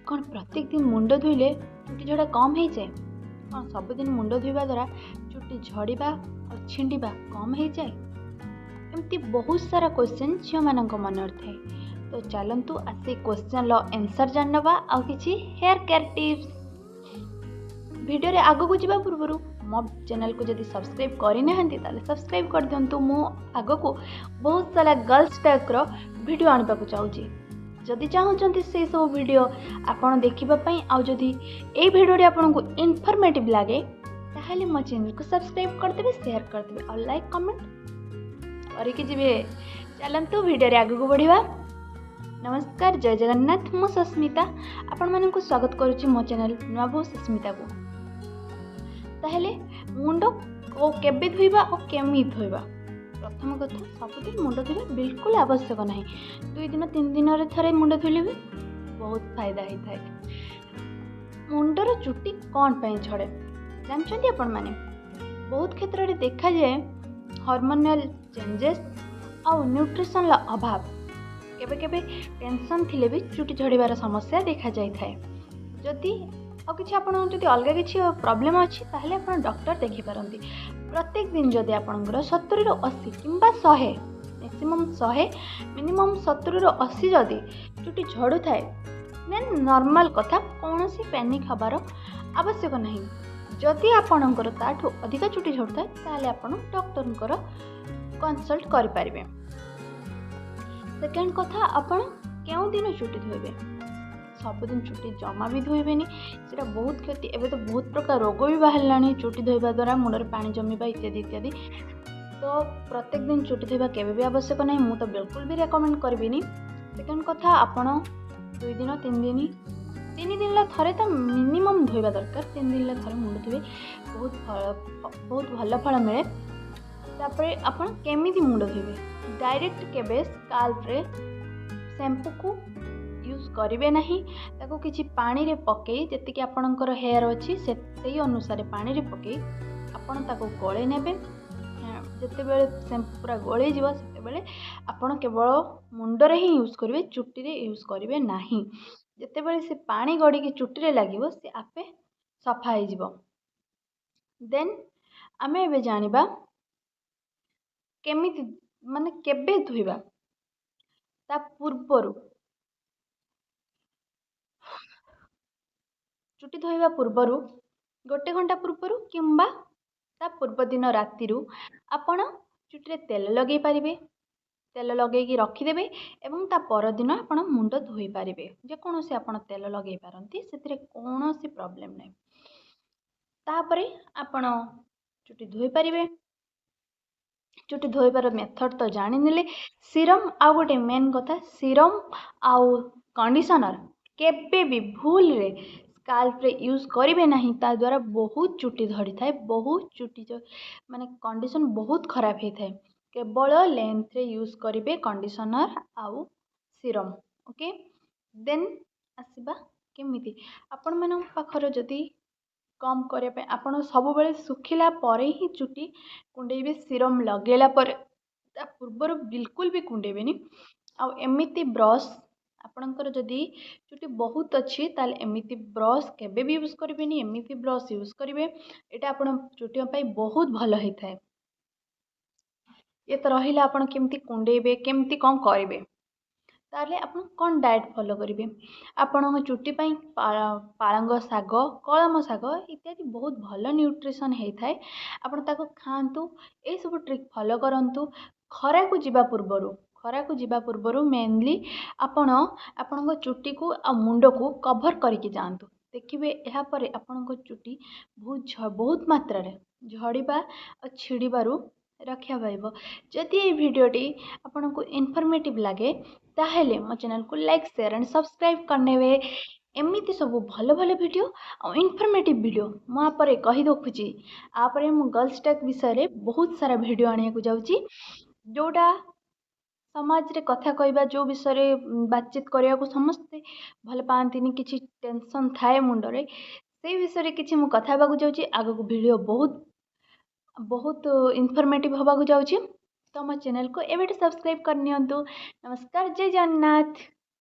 କ'ଣ ପ୍ରତ୍ୟେକ ଦିନ ମୁଣ୍ଡ ଧୋଇଲେ ଚୁଟି ଝଡ଼ା କମ୍ ହେଇଯାଏ? କ'ଣ ସବୁଦିନ ମୁଣ୍ଡ ଧୋଇବା ଦ୍ୱାରା ଚୁଟି ଝଡ଼ିବା ଆଉ ଛିଣ୍ଡିବା କମ୍ ହେଇଯାଏ? ଏମିତି ବହୁତ ସାରା କ୍ୱେଶ୍ଚନ୍ ଝିଅମାନଙ୍କ ମନରେ ଥାଏ। ତ ଚାଲନ୍ତୁ ଆସି କ୍ୱେଶ୍ଚନ୍ର ଆନ୍ସର୍ ଜାଣିନେବା ଆଉ କିଛି ହେୟାର କେୟାର ଟିପ୍ସ। ଭିଡ଼ିଓରେ ଆଗକୁ ଯିବା ପୂର୍ବରୁ ମୋ ଚ୍ୟାନେଲକୁ ଯଦି ସବସ୍କ୍ରାଇବ୍ କରିନାହାନ୍ତି, ତାହେଲେ ସବସ୍କ୍ରାଇବ୍ କରିଦିଅନ୍ତୁ। ମୁଁ ଆଗକୁ ବହୁତ ସାରା ଗର୍ଲସ ଟକ୍ର ଭିଡ଼ିଓ ଆଣିବାକୁ ଚାହୁଁଛି। ଯଦି ଚାହୁଁଛନ୍ତି ସେଇ ସବୁ ଭିଡ଼ିଓ ଆପଣ ଦେଖିବା ପାଇଁ, ଆଉ ଯଦି ଏଇ ଭିଡ଼ିଓଟି ଆପଣଙ୍କୁ ଇନଫର୍ମେଟିଭ୍ ଲାଗେ, ତାହେଲେ ମୋ ଚ୍ୟାନେଲକୁ ସବସ୍କ୍ରାଇବ୍ କରିଦେବେ, ସେୟାର କରିଦେବେ ଆଉ ଲାଇକ୍ କମେଣ୍ଟ କରିକି ଯିବେ। ଚାଲନ୍ତୁ ଭିଡ଼ିଓରେ ଆଗକୁ ବଢ଼ିବା। ନମସ୍କାର, ଜୟ ଜଗନ୍ନାଥ। ମୁଁ ସସ୍ମିତା, ଆପଣମାନଙ୍କୁ ସ୍ୱାଗତ କରୁଛି ମୋ ଚ୍ୟାନେଲ୍ ନୂଆ ବୋହୂ ସସ୍ମିତାକୁ। ତାହେଲେ ମୁଣ୍ଡ କେବେ ଧୋଇବା ଆଉ କେମିତି ଧୋଇବା? ପ୍ରଥମ କଥା, ସବୁଦିନ ମୁଣ୍ଡ ଧୋଇବା ବିଲକୁଲ ଆବଶ୍ୟକ ନାହିଁ। 2 ଦିନ 3 ଦିନରେ ଥରେ ମୁଣ୍ଡ ଧୋଇଲେ ବି ବହୁତ ଫାଇଦା ହେଇଥାଏ। ମୁଣ୍ଡର ଚୁଟି କ'ଣ ପାଇଁ ଝଡ଼େ, ଜାଣିଛନ୍ତି ଆପଣମାନେ? ବହୁତ କ୍ଷେତ୍ରରେ ଦେଖାଯାଏ ହର୍ମୋନାଲ୍ ଚେଞ୍ଜେସ୍ ଆଉ ନ୍ୟୁଟ୍ରିସନ୍ର ଅଭାବ। କେବେ କେବେ ଟେନସନ୍ ଥିଲେ ବି ଚୁଟି ଝଡ଼ିବାର ସମସ୍ୟା ଦେଖାଯାଇଥାଏ। ଯଦି ଆଉ କିଛି ଆପଣଙ୍କ ଯଦି ଅଲଗା କିଛି ପ୍ରୋବ୍ଲେମ୍ ଅଛି, ତାହେଲେ ଆପଣ ଡକ୍ଟର ଦେଖିପାରନ୍ତି। ପ୍ରତ୍ୟେକ ଦିନ ଯଦି ଆପଣଙ୍କର 70ରୁ 80 କିମ୍ବା 100, ମ୍ୟାକ୍ସିମମ୍ 100, ମିନିମମ୍ 70ରୁ 80 ଯଦି ଚୁଟି ଝଡ଼ୁଥାଏ, ଦେନ୍ ନର୍ମାଲ୍ କଥା, କୌଣସି ପ୍ୟାନିକ୍ ହେବାର ଆବଶ୍ୟକ ନାହିଁ। ଯଦି ଆପଣଙ୍କର ତାଠୁ ଅଧିକା ଚୁଟି ଝଡ଼ୁଥାଏ, ତାହେଲେ ଆପଣ ଡକ୍ଟରଙ୍କର କନସଲ୍ଟ କରିପାରିବେ। ସେକେଣ୍ଡ କଥା, ଆପଣ କେଉଁ ଦିନ ଚୁଟି ଧୋଇବେ? ସବୁଦିନ ଚୁଟି ଜମା ବି ଧୋଇବେନି, ସେଇଟା ବହୁତ କ୍ଷତି। ଏବେ ତ ବହୁତ ପ୍ରକାର ରୋଗ ବି ବାହାରିଲାଣି ଚୁଟି ଧୋଇବା ଦ୍ୱାରା, ମୁଣ୍ଡରେ ପାଣି ଜମିବା ଇତ୍ୟାଦି ଇତ୍ୟାଦି। ତ ପ୍ରତ୍ୟେକ ଦିନ ଚୁଟି ଧୋଇବା କେବେ ବି ଆବଶ୍ୟକ ନାହିଁ। ମୁଁ ତ ବିଲକୁଲ ବି ରେକମେଣ୍ଡ କରିବିନି। ସେକେଣ୍ଡ କଥା, ଆପଣ 2 ଦିନ 3 ଦିନ, 3 ଦିନରେ ଥରେ ତ ମିନିମମ୍ ଧୋଇବା ଦରକାର। 3 ଦିନରେ ଥରେ ମୁଣ୍ଡ ଧୋଇବେ, ବହୁତ ଫଳ, ବହୁତ ଭଲ ଫଳ ମିଳେ। ତାପରେ ଆପଣ କେମିତି ମୁଣ୍ଡ ଧୋଇବେ? ଡାଇରେକ୍ଟ କେବେ ସ୍କାଲ୍ପରେ ଶ୍ୟାମ୍ପୁକୁ ୟୁଜ୍ କରିବେ ନାହିଁ। ତାକୁ କିଛି ପାଣିରେ ପକାଇ, ଯେତିକି ଆପଣଙ୍କର ହେୟାର୍ ଅଛି ସେଇ ଅନୁସାରେ ପାଣିରେ ପକାଇ ଆପଣ ତାକୁ ଗୋଳେଇ ନେବେ। ଯେତେବେଳେ ଶ୍ୟାମ୍ପୁ ପୁରା ଗୋଳେଇଯିବ, ସେତେବେଳେ ଆପଣ କେବଳ ମୁଣ୍ଡରେ ହିଁ ୟୁଜ୍ କରିବେ, ଚୁଟିରେ ୟୁଜ୍ କରିବେ ନାହିଁ। ଯେତେବେଳେ ସେ ପାଣି ଗଡ଼ିକି ଚୁଟିରେ ଲାଗିବ, ସେ ଆପେ ସଫା ହେଇଯିବ। ଦେନ୍ ଆମେ ଏବେ ଜାଣିବା କେମିତି, ମାନେ କେବେ ଧୋଇବା। ତା ପୂର୍ବରୁ, ଚୁଟି ଧୋଇବା ପୂର୍ବରୁ ଗୋଟେ ଘଣ୍ଟା ପୂର୍ବରୁ କିମ୍ବା ତା ପୂର୍ବ ଦିନ ରାତିରୁ ଆପଣ ଚୁଟିରେ ତେଲ ଲଗାଇ ପାରିବେ। ତେଲ ଲଗାଇକି ରଖିଦେବେ ଏବଂ ତା ପରଦିନ ଆପଣ ମୁଣ୍ଡ ଧୋଇପାରିବେ। ଯେକୌଣସି ଆପଣ ତେଲ ଲଗାଇ ପାରନ୍ତି, ସେଥିରେ କୌଣସି ପ୍ରୋବ୍ଲେମ୍ ନାହିଁ। ତାପରେ ଆପଣ ଚୁଟି ଧୋଇପାରିବେ। ଚୁଟି ଧୋଇବାର ମେଥଡ଼ ତ ଜାଣିନେଲେ। ସିରମ୍, ଆଉ ଗୋଟେ ମେନ୍ କଥା, ସିରମ୍ ଆଉ କଣ୍ଡିସନର୍ କେବେ ବି ଭୁଲରେ ସ୍କାଲ୍ପରେ ୟୁଜ୍ କରିବେ ନାହିଁ। ତା ଦ୍ୱାରା ବହୁତ ଚୁଟି ଝଡ଼ିଥାଏ, ବହୁତ ଚୁଟି ମାନେ କଣ୍ଡିସନ୍ ବହୁତ ଖରାପ ହେଇଥାଏ। କେବଳ ଲେନ୍ଥରେ ୟୁଜ୍ କରିବେ କଣ୍ଡିସନର୍ ଆଉ ସିରମ୍। ଓକେ, ଦେନ୍ ଆସିବା କେମିତି। ଆପଣମାନଙ୍କ ପାଖରେ ଯଦି କମ୍ କରିବା ପାଇଁ, ଆପଣ ସବୁବେଳେ ଶୁଖିଲା ପରେ ହିଁ ଚୁଟି କୁଣ୍ଡେଇବେ, ସିରମ୍ ଲଗାଇଲା ପରେ। ତା ପୂର୍ବରୁ ବିଲକୁଲ ବି କୁଣ୍ଡେଇବେନି। ଆଉ ଏମିତି ବ୍ରସ୍, ଆପଣଙ୍କର ଯଦି ଚୁଟି ବହୁତ ଅଛି, ତାହେଲେ ଏମିତି ବ୍ରସ୍ କେବେ ବି ୟୁଜ୍ କରିବେନି। ଏମିତି ବ୍ରସ୍ ୟୁଜ୍ କରିବେ, ଏଇଟା ଆପଣ ଚୁଟି ପାଇଁ ବହୁତ ଭଲ ହେଇଥାଏ। ଇଏ ତ ରହିଲା ଆପଣ କେମିତି କୁଣ୍ଡେଇବେ, କେମିତି କ'ଣ କରିବେ। ତାହେଲେ ଆପଣ କ'ଣ ଡାଏଟ୍ ଫଲୋ କରିବେ? ଆପଣଙ୍କ ଚୁଟି ପାଇଁ ପାଳଙ୍ଗ ଶାଗ, କଳମ ଶାଗ ଇତ୍ୟାଦି ବହୁତ ଭଲ ନ୍ୟୁଟ୍ରିସନ୍ ହେଇଥାଏ। ଆପଣ ତାକୁ ଖାଆନ୍ତୁ। ଏଇସବୁ ଟ୍ରିକ୍ ଫଲୋ କରନ୍ତୁ। ଖରାକୁ ଯିବା ପୂର୍ବରୁ ମେନଲି ଆପଣ ଆପଣଙ୍କ ଚୁଟିକୁ ଆଉ ମୁଣ୍ଡକୁ କଭର୍ କରିକି ଯାଆନ୍ତୁ। ଦେଖିବେ, ଏହାପରେ ଆପଣଙ୍କ ଚୁଟି ବହୁତ ବହୁତ ମାତ୍ରାରେ ଝଡ଼ିବା ଆଉ ଛିଡ଼ିବାରୁ ରକ୍ଷା ପାଇବ। ଯଦି ଏଇ ଭିଡ଼ିଓଟି ଆପଣଙ୍କୁ ଇନଫର୍ମେଟିଭ୍ ଲାଗେ, ତାହେଲେ ମୋ ଚ୍ୟାନେଲକୁ ଲାଇକ୍, ସେୟାର ଆଣ୍ଡ ସବସ୍କ୍ରାଇବ୍ କରିନେବେ। ଏମିତି ସବୁ ଭଲ ଭଲ ଭିଡ଼ିଓ ଆଉ ଇନଫର୍ମେଟିଭ୍ ଭିଡ଼ିଓ ମୁଁ ୟାପରେ କହି ରଖୁଛି, ୟାପରେ ମୁଁ ଗର୍ଲସ ଟକ୍ ବିଷୟରେ ବହୁତ ସାରା ଭିଡ଼ିଓ ଆଣିବାକୁ ଯାଉଛି, ଯେଉଁଟା ସମାଜରେ କଥା କହିବା, ଯେଉଁ ବିଷୟରେ ବାତଚିତ କରିବାକୁ ସମସ୍ତେ ଭଲ ପାଆନ୍ତିନି, କିଛି ଟେନସନ୍ ଥାଏ ମୁଣ୍ଡରେ, ସେଇ ବିଷୟରେ କିଛି ମୁଁ କଥା ହେବାକୁ ଯାଉଛି। ଆଗକୁ ଭିଡ଼ିଓ ବହୁତ ବହୁତ ଇନଫର୍ମେଟିଭ୍ ହେବାକୁ ଯାଉଛି। ତ ମୋ ଚ୍ୟାନେଲକୁ ଏବେଠୁ ସବସ୍କ୍ରାଇବ୍ କରିନିଅନ୍ତୁ। ନମସ୍କାର, ଜୟ ଜଗନ୍ନାଥ।